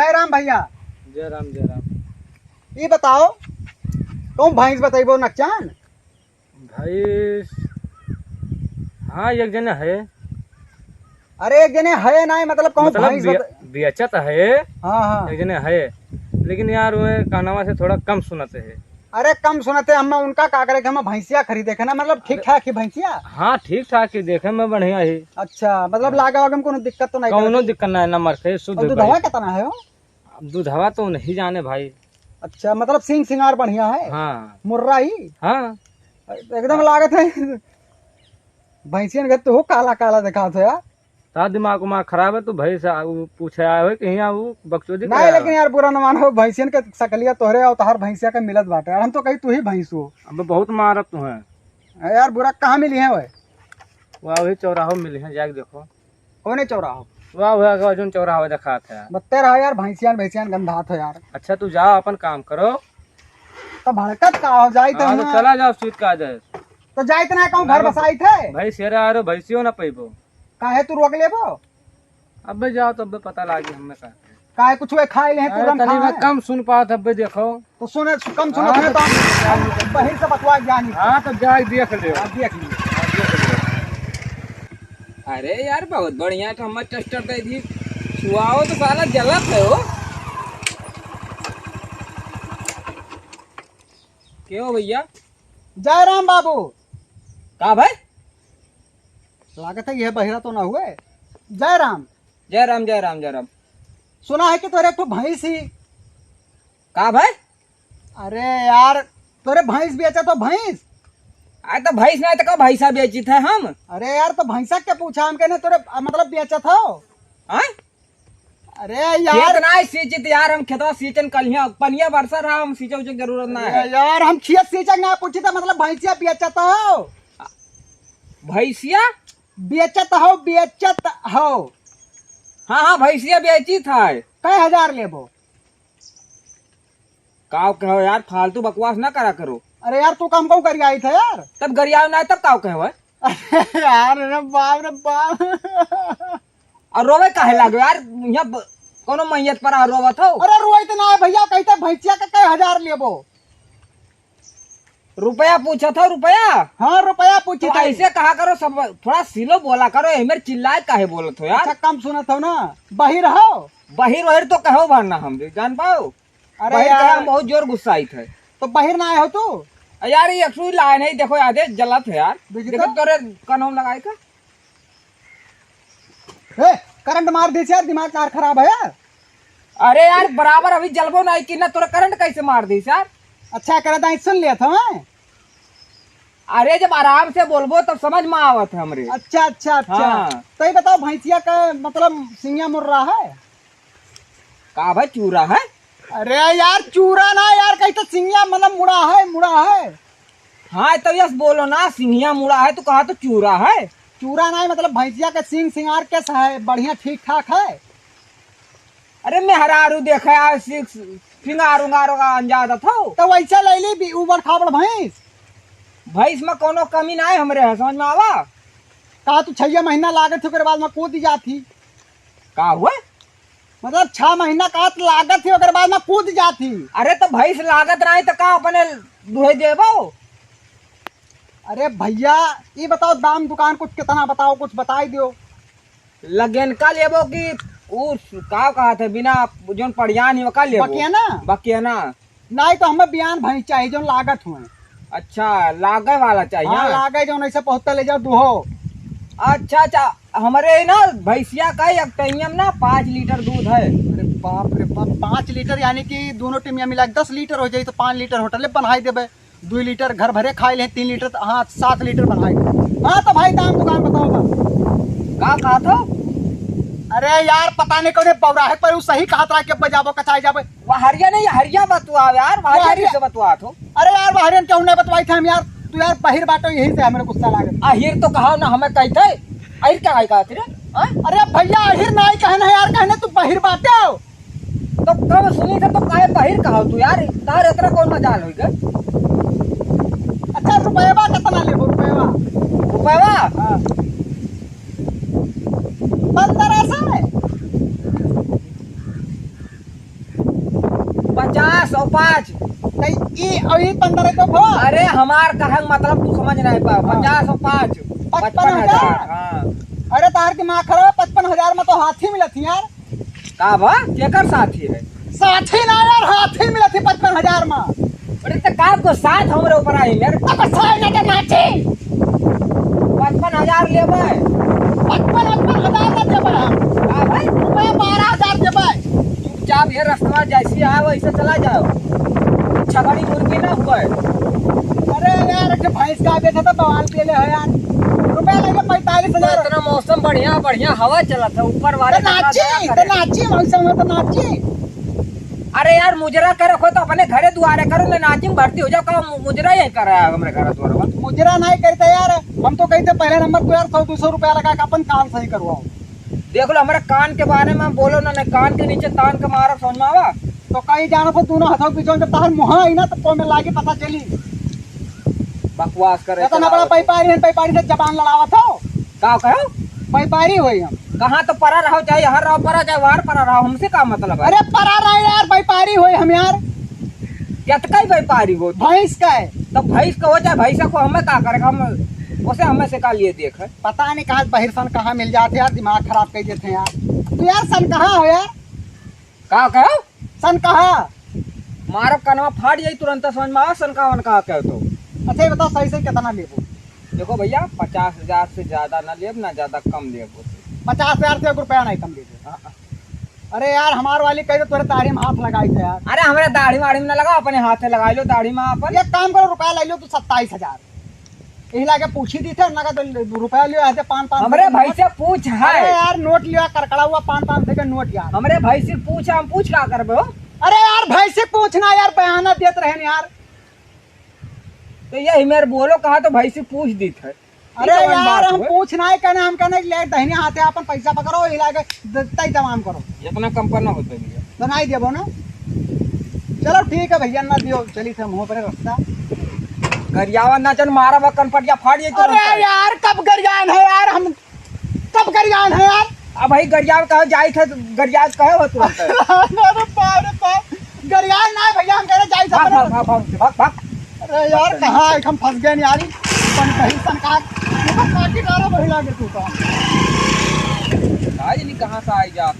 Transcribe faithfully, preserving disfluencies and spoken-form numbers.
जय राम भैया। जय राम, जय राम। ई बताओ, तुम भैंस बतैबो नकचान? भैंस, हाँ, एक जने है। अरे, एक जने है ना, मतलब कहूँ मतलब भैंस बे-, बत- बेचत है। हाँ, हाँ। एक जने है, लेकिन यार, वो कहनावा से थोड़ा कम सुनत है। अरे, कम सुनत है, हम उनका का करे कि हम भैंसिया खरीदे के ना, मतलब ठीक अरे, ठाक ही भैंसिया। हाँ, ठीक ठाक ही, देखे में बढ़िया ही। अच्छा, मतलब हाँ। लागे वागे में कोनो दिक्कत तो नहीं कोनो करती? दिक्कत ना है, नंबर से शुद्ध और दूधवा भाई। कितना है हो? अब दूधवा तो नहीं जाने भाई। अच्छा, मतलब सींग सिंगार बढ़िया है? हाँ। मुर्रा ही? हाँ। एकदम लागत है भैंसियन के तू काला काला दिखात हो यार। तार दिमाग उमाग खराब है, तू भैंस आ, उ पूछे आए हो कि हियाँ उ बकचोदी नहीं, करे आए लेकिन हो? यार बुरा न मानो, भैंसियन के सकलिया तोहरे और तोहर भैंसिया के मिलत बाटे। यार हम तो कही तू ही भैंस हो। अब बहुत मारत तू है। अरे यार बुरा कहाँ मिली है वह? वह वही चौराहो मिली है, जाके देखो। कौने चौराहो? वाह, वाह, वाह, जोन चौराहा देखात है। बत्ते रहो यार, भैंसियान, भैंसियान गंधात हो यार। अच्छा, तू जाओ, अपन काम करो। तो भड़कत का हो, जाइत हाँ, हूँ तो मैं। चला जाओ, सीट का जाए। तो जाइत ना कहूँ, घर ना, बसाइत है। भाई, शेरा आ रहे, भैंसियो ना पैबो। काहे तू रोक लेबो? अबे जाओ, तब पता लागी हमें का। काहे कुछ हुए खाए ले हैं, तू अरे, रम तनी खा मैं है। कम सुन पात, अबे देखो। तो सुने, कम सुनो, हाँ, सुने तो तो हम बहिर से बतवा जानी। हाँ, तो जाए देख ले। आप देख लीजिए। अरे यार, बहुत बढ़िया, तो हम टेस्टर दे दी। छुआओ तो साला जलत है हो। के हो भैया? जय राम बाबू। का भाई? लागत है यह बहिरा तो ना हुए। जय राम। जय राम, जय राम, जय राम। सुना है कि तोरे एक ठो भैंस ही। का भाई? अरे यार, तोरे भैंस बेचत हो, भैंस? अरे तो भैंस नहीं तो का भैंसा बेचित है हम? अरे यार, तो भैंसा के पूछा हम, कहने तोरे, मतलब, बेचत हो? हाँ? अरे यार। खेत ना सींचित यार, हम खेतवा सींचन कलिया, पनिया बरसा रहा, हम सींचे उचे के जरूरत ना अरे है। यार, हम खेत सींचे ना पूछी तो मतलब भैंसिया बेचत हो? भैंसिया? बेचत हो, बेचत हो। हाँ, हाँ, भैंसिया बेचित है। कै हजार लेबो? का कहो यार, फालतू बकवास ना करा करो। अरे यार, तू काम कौन करी आई था यार? तब गरियाव ना, तब का कहो है? अरे यार, अरे बाप रे बाप। और रोवे काहे लागो यार? यहाँ ब-, कोनो मैयत पर रोवत हो? अरे रोइत ना है भैया, कहते भैंसिया का कै हजार लेबो? रुपया पूछत हो, रुपया? हाँ, रुपया पूछी तो थी। ऐसे कहा करो सब, थोड़ा सिलो बोला करो, एमे चिल्लाए काहे बोलत हो यार? अच्छा, कम सुनत हो ना, बहिर हो? बहिर वहिर तो कहो भर ना हम भी जान पाओ। अरे बहिर यार। कहे हम बहुत जोर गुस्सा आई थे। तो बहिर ना आए हो तू? यार, ये सुई लाए नहीं, देखो यार, ये जलत है यार। देखी देखो तो। तोरे कनों लगाए का। ए, करंट मार दीस यार, दिमाग तार खराब है यार। अरे यार, बराबर अभी जलबो नहीं की ना, तोरा करंट कैसे मार दीस यार? अच्छा, करंट आई सुन लिया था मैं। अरे, जब आराम से बोलबो तब समझ में आवत है हमरे। अच्छा, अच्छा, अच्छा। हाँ। तो ये बताओ, भैंसिया का मतलब सिंगिया मुड़ रहा है? का भाई, चूरा है? अरे यार, चूरा ना यार, कहीं तो सिंगिया मतलब मुड़ा है, मुड़ा है। हाँ, तो यस बोलो ना, सिंगिया मुड़ा है, तू कहा तो चूरा है? चूरा ना है, मतलब भैंसिया के सींग सिंगार कैसा है, बढ़िया ठीक ठाक है? अरे मेहरारू देखे आ, सि-, सिंगार उंगार का अंजाद थो। तो वैसे ले ली भी उबड़ खाबड़ भैंस। भैंस में कोनो कमी ना है हमरे है, समझ में आवा? कहा तू छह महीना लागत थी, ओकरे बाद में कूद जाती। का हुआ? मतलब छह महीना का लागत ही, ओकर बाद में कूद जाती। अरे तो भैंस लागत रही तो का अपने दुहे देबो? अरे भैया, ई बताओ दाम दुकान कुछ कितना बताओ, कुछ बताई दियो। लगेन का लेबो कि उ का कहा थे बिना जोन पड़ियान ही का लेबो? बकिया ना? बकिया ना। नहीं तो हमें बियान भैंस चाहिए जोन लागत हुए। अच्छा, लागे वाला चाहिए, हाँ, हाँ? लागे जोन ऐसे पहुँचता ले जाओ दुहो। अच्छा, अच्छा, हमरे ना भैंसिया का एक टाइम ना पाँच लीटर दूध है। अरे बाप रे बाप, पाँच लीटर यानी कि दोनों टीमिया मिला के दस लीटर हो जाई तो पाँच लीटर होटल में बनाई देबे, दो लीटर घर भरे खाई ले, तीन लीटर, हाँ, सात लीटर बनाई देबे। हाँ तो भाई दाम दुकान बताओ बा। का कहा था? अरे यार पता नहीं कौन बौराहे पर उ सही कहा था कि बजाबो कचाई जाबे। वहरिया नहीं, हरिया बतुआ यार, वहरिया वहरिया। कैसे बतुआ थो? अरे यार, बहरियन केहू नहीं बतवाई थे हम यार, तू यार बहिर बाटो, यही से हमरे गुस्सा लागल। अहिर तो कहा ना हमें कहते, अहिर क्या आई कहा तेरे? हाँ? अरे भैया, अहिर नहीं कहना है यार, कहने तू बहिर बाटो। तो कब सुनी थे तो काहे बहिर कहा तू यार? तार इतना कौन मजाल होई गए? अच्छा, रुपयवा कितना लेबो, रुपयवा? रुपयवा? हाँ। पन्द्रह सौ है। पाँच। तो ई, और ई पन्द्रह तो भो। अरे, हमार कहन मतलब तू समझ नहीं पाओ। हाँ। पचास और पाँच, पचपन हजार। पचपन हजार। हाँ। अरे, तार दिमाग खराब है, पचपन हजार में तो हाथी मिलत ही यार। का बा? केकर साथी है? साथी ना यार, हाथी मिलत ही पचपन हजार में। अरे, तो का को साथ हमरे ऊपर आई यार? तो साथ ना तो नाची। पचपन हजार लेबै। पचपन, पचपन हजार ना देबै हम। का भाई? रुपया बारह हजार देबै। चुपचाप ये रस्तवा जैसी आए वैसे चला जाओ, छगड़ी मुर्गी ना हुए। अरे यार, एक भैंस का बेचा था, बवाल के ले है यार। रुपया लगे पैंतालीस हजार। इतना मौसम बढ़िया, बढ़िया हवा चलत है, ऊपर वाले तो कितना नाची, दया तो करे। नाची, मौसम में तो नाची। अरे यार, मुजरा करे रखो तो अपने घरे दुआरे करो ना, नाची में भर्ती हो जाओ। का मु-, मुजरा यही कर रहा है हमरे घर दुआरे? मुजरा नहीं करते यार, हम तो कहते पहले नंबर को यार सौ दो सौ रुपया लगा के अपन काम सही करवाओ। देख लो, हमारे कान के बारे में बोलो ना, नहीं कान के नीचे तान के मारब, समझ में आवा? तो कहीं जाना तो दोनों हाथों के बीचों जब तार मुहा आई ना, तो को में लागी पता चली। बकवास करे इतना चलावत बड़ा हो। व्यापारी है, व्यापारी से जबान लड़ावत हो। का कहो? व्यापारी होई हम। कहाँ तो परा रहो, चाहे यहाँ रहो, परा चाहे वहाँ परा रहो, हमसे का मतलब है? अरे परा रहो यार, व्यापारी होई हम यार। कितका ही व्यापारी हो? भैंस का है। तो भैंस का हो चाहे भैंसा को, हमें का करेगा? हम उसे हमें से का लिए देख है? पता नहीं कहाँ बहिर सन कहाँ मिल जाते यार, दिमाग खराब कर देते हैं यार। तू यार सन कहाँ हो यार? का कहो? सन कहाँ? मारब कनवा फाट जाई तुरंत, समझ में आवा सन का वन का कहो तो। अच्छा ये बताओ सही सही कितना लेबो? देखो भैया, पचास हजार से ज्यादा ना लेब, ना ज्यादा कम लेब। पचास हजार से एक रुपया नहीं कम लेबो। हाँ, हाँ। अरे यार, हमार वाली कही तो तोरे दाढ़ी में हाथ लगाई थे यार। अरे, हमरे दाढ़ी वाढ़ी में ना लगाओ, अपने हाथे लगाई लो दाढ़ी में अपन। एक काम करो, रुपया ले लो तू सत्ताईस हजार। यही लागे पूछी दी थे, ना का तो रुपया लियो, ऐसे पाँच, पाँच सौ हमरे के भाई नोट। से पूछ है। अरे यार, नोट लिया, करकड़ा हुआ पाँच, पाँच सौ के नोट यार। हमरे भाई से पूछ, हम पूछ का करबे हो? अरे यार, भाई से पूछना यार, बयाना देत रहे न यार। तो यही मेरे बोलो, कहा तो भाई से पूछ दी थे। अरे ई कौन यार, बात हम हुए? पूछ ना ही कहना, हम कहना कि ले दहिने हाथे अपन पैसा पकड़ो, हिला के देता ही तमाम करो। इतना कम पर ना होता भैया। तो ना ही देबो ना। चलो ठीक है भैया, ना दियो, चली थे मुँह पर रास्ता। गरियावा ना चल, मारा बा कनपटिया फाड़ ये अरे तुरंत। यार, कब गरियान है यार, हम कब गरियान है यार? अब भाई गरियाव कहो जाई थे, गरियाव कहे हो तुरंत। अरे बाप रे बाप, गरियान ना है भैया, हम कह रहे जाई थे भाग, अपने भाग, भाग, भाग, भाग, भाग। अरे यार, कहाँ है? हम फंस गए यार, कौन कहीं सन का, तू तो काटी डाला वही लागे तू तो। भाई नहीं कहाँ से आई जा।